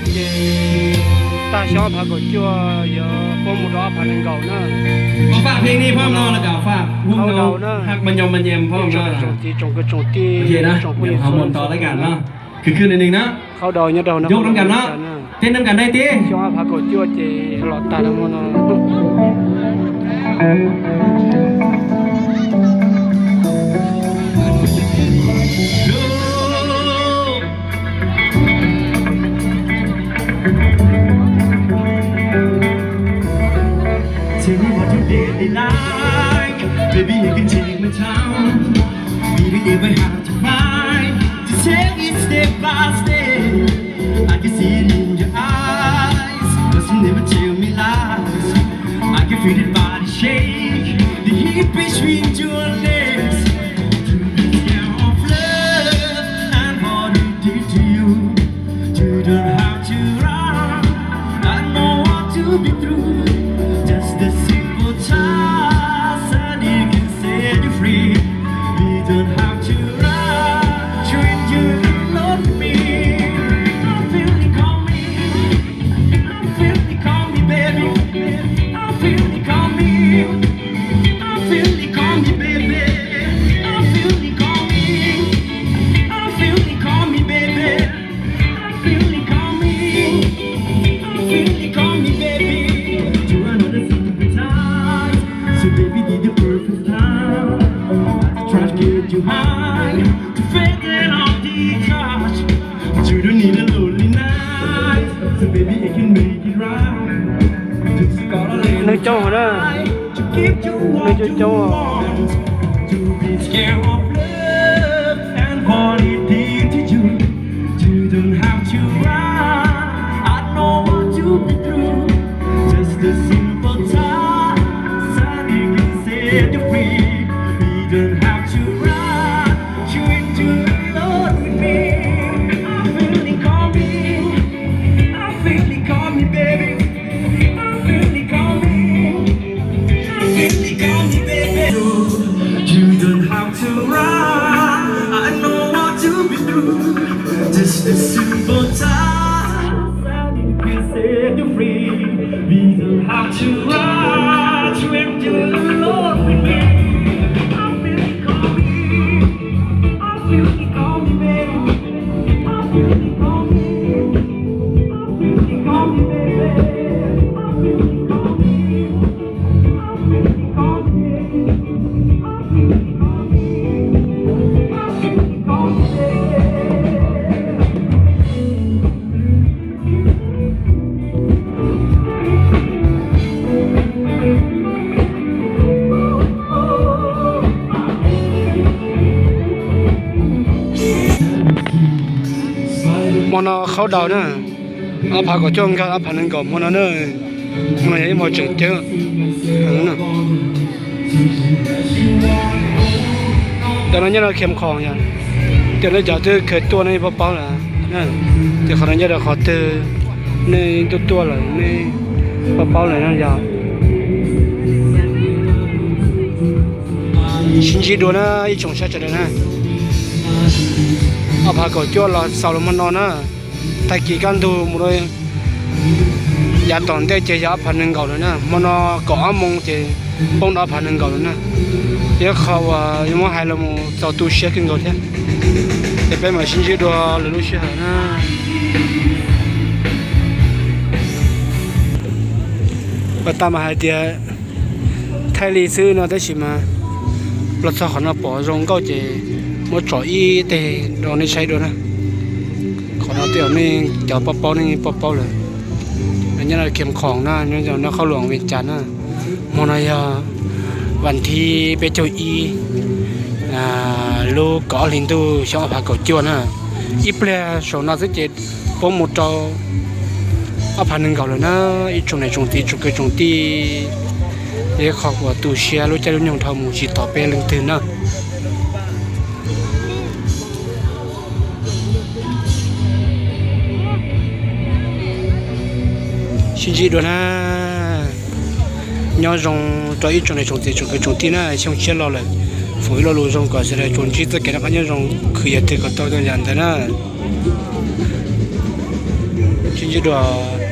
ເຈ ຕາຊອງອາພາເກົ້າຈົວ ຢາກໂປຣໂມດອາພາໜຶ່ງເກົ້າເນາະ. ກໍຝາກເພງນີ້ພ້ອມເນາະ ແລ້ວກໍຝາກວົງເນາະ ເຂົ້າເດົາເນາະ ຮັກບັນຍອມບັນແຍມພ້ອມເນາະ. ໂອເຄນະ ດຽວເຮົາມ່ວນຕໍ່ລາຍການເນາະ. ຄືຄືໜ້ອຍໜຶ່ງເນາະ ເຂົ້າເດົາ ຍົກເດົານະ ຍົກນຳກັນເນາະ ເຕັ້ນນຳກັນໄດ້ຕິ? ຊອງອາພາເກົ້າຈົວ ເຈ ຫຼອດຕານຳເນາະ. ນາຍເຈົ້າເນາະ ນາຍເຈົ້າ ເຈົ້າ.ໝໍນອນເຂົ້າດາວນະ ອາພາກໍຈ້ອງກັນ ອາພາໜຶ່ງກໍໝໍນອນເນີ ໝໍນອນຍັງບໍ່ເຈີເຈີ ອັນນັ້ນນະ. ຕອນນັ້ນຍັງເອົາເຂັມຂອງຢູ່ ດຽວນີ້ຈະເຈີເຄີຍຕົວະໃນປະເປົາລະນະ ດຽວຂໍອະນຸຍາດ ຂໍເຕີໃນຕົວໆ ລະໃນປະເປົາລະນະ ຢາວ ຊິນຈິໂດະນະ ອີ່ຊົງຊາຈະໄດ້ນະ ອາພາກໍຈົວລະເຊົາລະມານອນນະ. ໄທກີກັນດູໝູ່ໂດຍ ຢາຕອນແຕ່ເຈຍາອາພາໜຶ່ງເກົ້າເລີຍນະ ມານອນກໍອາໂມງເຈ ປ້ອງດອອາພາໜຶ່ງເກົ້າເລີຍນະ ເດຂອວວ່າ ຍາມມາໄຮລະໝູ່ເຈົ້າຕູເຊຍຂຶ້ນເກົ່າແທ້ ແຕ່ເປັນມາຊິນຈິໂດະ ຫຼືລູເຊຍນະ ປະຕາມມະຫາເດຍ ໄທລີຊື້ເນາະ ແຕ່ຊິມາ ລົດຊອກຂອງນະ ປອໂຮງເກົ້າເຈ ໝົດຈອດອີເຕ ດອນນີ້ໃຊ້ດ້ວຍນະ ຂອງນະ ເຕີມນີ້ຈະປະເປົານີ້ປະເປົາເລີຍ ອັນນີ້ເຂັມຂອງນະ ນີ້ຈະນະຄອນຫຼວງວຽງຈັນນະ ມອນາຍາ ວັນທີເປໂຈອີ ອາ ລູກກໍອາລິນຕູ ຊອງອາພາເກົ້າຈົວນະ ອີແປໂຊນາຊິເຈັດ ໂປຣໂມດເຈົ້າ ອາພາໜຶ່ງເກົ້າເລີຍນະ ອີ່ຊົງໃນຊົງຕີ ຊົງເກີດຊົງຕີ ເດຂອບຄົວຕູເຊຍ ຮູ້ຈັກລຸງຍົງເຖົ້າໝູ່ ຊິຕໍ່ເປເລື່ອງຕື່ມນະ ຊິຈິໂດະນະ. ຍອດຊົງ ຕອນອີ່ຈົງໃນຊົງເຕ ຊົງເກີດຊົງຕີນະ ຊົງເຊຍລໍເລີຍ ຝົນອີ່ລໍລູຊົງກໍສະແດງຊົງຈີຕະແກນນະ ຍອດຊົງຄືຢ່າຖືກກໍຕ້ອງຢ່ານເດີນະ. Continue the